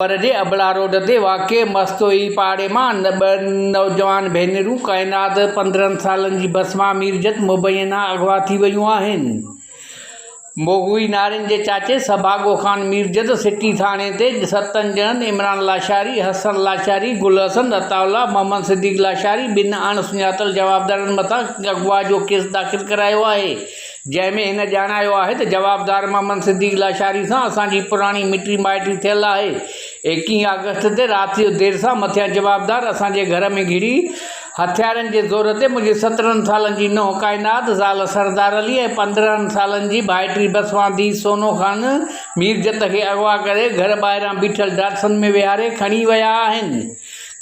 پر جي ابڙا روڊ تي واقع مستوئي پاڙي مان ٻه نوجوان ڀينرون ڪائنات 15 سالن جي بسما ميرجت مبينا اغوا ٿي ويون آهن. مغوي نارين جي چاچي سڀاڳو خان ميرجت سٽي ٿاڻي تي ستن ڄڻن عمران لاشاري، حسن لاشاري، گل حسن، عطاء الله، محمد صديق لاشاري ٻن اڻ سڃاتل جوابدارن مٿان اغوا جو ڪيس داخل ڪرايو آهي. جنهن ۾ هن ڄاڻايو آهي ته جوابدار محمد صديق لاشاري سان اسان جي پراڻي مٽي مائٽي ٿيل آهي. ايڪيهين آگسٽ تي رات جو دير سان مٿيان جوابدار اسان جي گهر ۾ گهڙي هٿيارن جي زور تي منهنجي 17 سالن جي نونهن ڪائنات زال سردار علي ۽ 15 سالن جي ڀائٽي بسوان ڌيء سونو خان ميرجت کي اغوا ڪري گهر ٻاهران بيٺل ڊاٽسن ۾ ويهاري کڻي ويا آهن.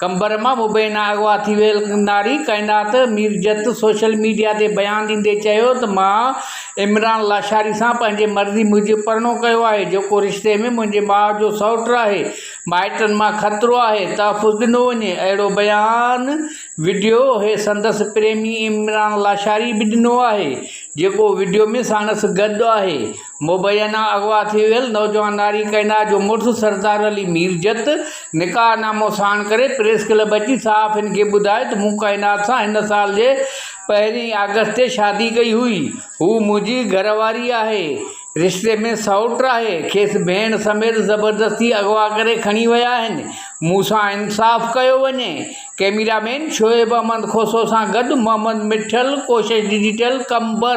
قمبر مان مبينا اغوا ٿي ويل ناري ڪائنات ميرجت سوشل ميڊيا تي بيان ڏيندي چيو ته مان عمران لاشاري سان پنهنجي مرضي موجب پرڻو ڪيو آهي جيڪو رشتي ۾ منهنجي ماء جو سئوٽ آهي مائٽن مان خطرو آهي تحفظ ڏنو وڃي اهڙو بيان وڊيو هي سندس پريمي عمران لاشاري به ڏنو آهي جيڪو وڊيو ۾ ساڻس گڏ آهي. مبينا اغوا ٿي ويل نوجوان ناري ڪئناهه جو مڙس سردار علي ميرجت نڪاح نامو ساڻ ڪري پريس ڪلب اچي صحافين کي ٻڌايو ته مون ڪائنات سان هن سال جي پهرين آگسٽ تي شادي ڪئي هئي هو منهنجي گهر واري آهي رشتي ۾ سئوٽ آهي کيس ڀيڻ سميت زبردستي اغوا ڪري کڻي ويا آهن مون سان انصاف ڪيو وڃي ڪئميرا مين شعيب احمد کوسو سان گڏ محمد مٺل ڪوشش ڊجيٽل قمبر.